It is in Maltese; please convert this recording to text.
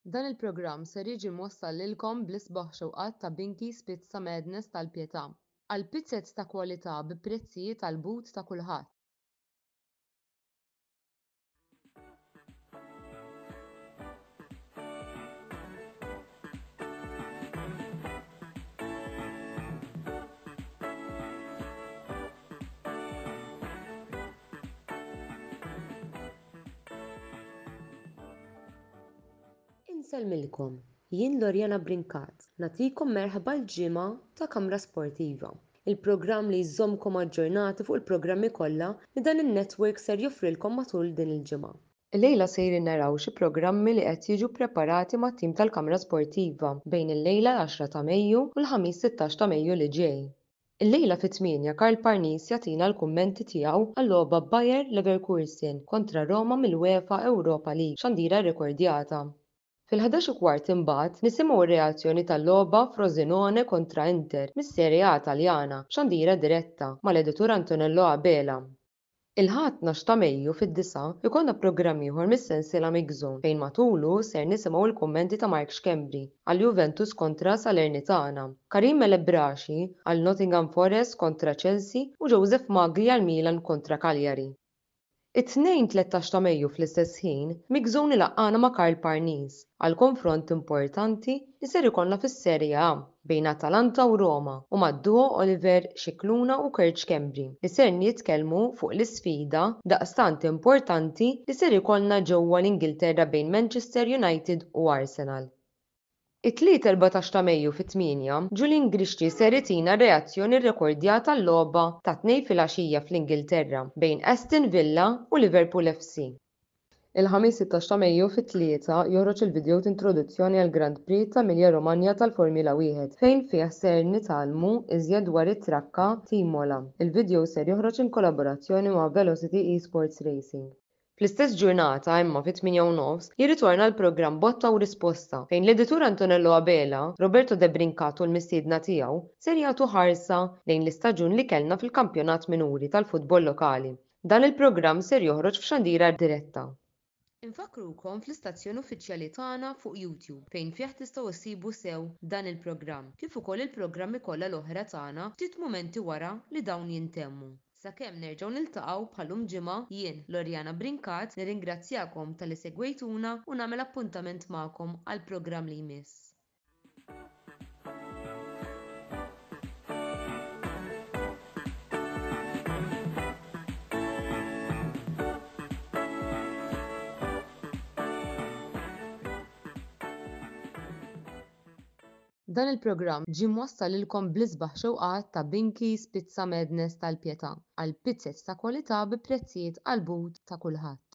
Dan il-programm ser jiġi mwassal lilkom bl-isbaħ xewqat ta' Binky's Pizza Madness tal-Pietà. Għal pizzez ta' kwalità bi prezzijiet għall-but ta' kulħadd. Insellmilkom, jien Loriana Brincat, nagħtikom merħba l-ġimgħa ta' Kamra Sportiva, il-programm li jżommkom aġġornati fuq il-programmi kollha li dan in-network ser joffrilkom matul din il-ġimgħa. Illejla sejrin naraw xi programmi li qed jiġu ppreparati mat-tim tal-Kamra Sportiva bejn illejla l-għaxra ta' Mejju u l-Ħamis 16 ta' Mejju li ġej. Illejla fit-tmienja Karl Parnis jagħtina l-kummenti tiegħu għal-logħba Bayer Leverkursen kontra Roma mill-UEFA Europa League xandira rrekordjata. Fil-ħdax u kwart imbagħad nisimgħu r-reazzjoni tal-logħba Frosinone kontra Inter mis-Serie A Taljana b'xandira diretta mal-editur Antonello Abela. Il-Ħadd 12 ta' Mejju fid-disgħa jkollna programm ieħor mis-sensiela Mix Zone fejn matulu ser nisimgħu l-kummenti ta' Mark Schembri għal Juventus kontra Salernitana, Karim El Ebrashi għal Nottingham Forest kontra Chelsea u Joseph Magri għal Milan kontra Cagliari. It-Tnejn 13 ta' Mejju fl-istess ħin, Mix Zone ilaqqagħna ma' Karl Parnis għal konfront importanti li ser ikollna fis-Serie A bejn Atalanta u Roma u mad-duo Oliver Scicluna u Kurt Schembri li ser jitkellmu fuq l-isfida daqstant importanti li ser ikollna ġewwa l-Ingilterra bejn Manchester United u Arsenal. It-Tliet 14 ta' Mejju fit-tmienja, Julian Grixti ser itina r-reazzjoni rrekordjata għal-logħba tat-Tnejn filgħaxija fl-Ingilterra bejn Aston Villa u Liverpool FC. Il-Ħamis 16 ta' Mejju fit-tlieta joħroġ il-vidjow t'introduzzjoni għall-Grand Prix ta' Emilia Romagna tal-Formula Wieħed fejn fih ser nitgħallmu iżjed dwar it-trakka t'Imola. Il-vidjow ser joħroġ in kollaborazzjoni ma' Velocity Esports Racing. Fl-istess ġurnata, imma fit-tmienja u nofs, jirritorna l-programm Botta u Risposta fejn l-editur Antonello Abela, Roberto Debrincat u l-mistiedna tiegħu ser jagħtu ħarsa lejn l-istaġun li kellna fil-kampjonat minuri tal-futbol lokali. Dan il-programm ser joħroġ f'xandira diretta. Infakkrukom fl-istazzjon uffiċjali tagħna fuq YouTube fejn fih tistgħu issibu sew dan il-programm kif ukoll il-programmi kollha l-oħra tagħna ftit mumenti wara li dawn jintemmu. Sakemm nerġgħu niltaqgħu bħal-lum ġimgħa, jien, Loriana Brincat, nirringrazzjakom talli segwejtuna u nagħmel appuntament magħkom għall-programm li jmiss. Dan il-programm ġie mwassal lilkom bl-isbaħ xewqat ta' Binky's Pizza Madness tal-Pietà għal pizzez ta' kwalità bi prezzijiet għall-but ta' kulħadd.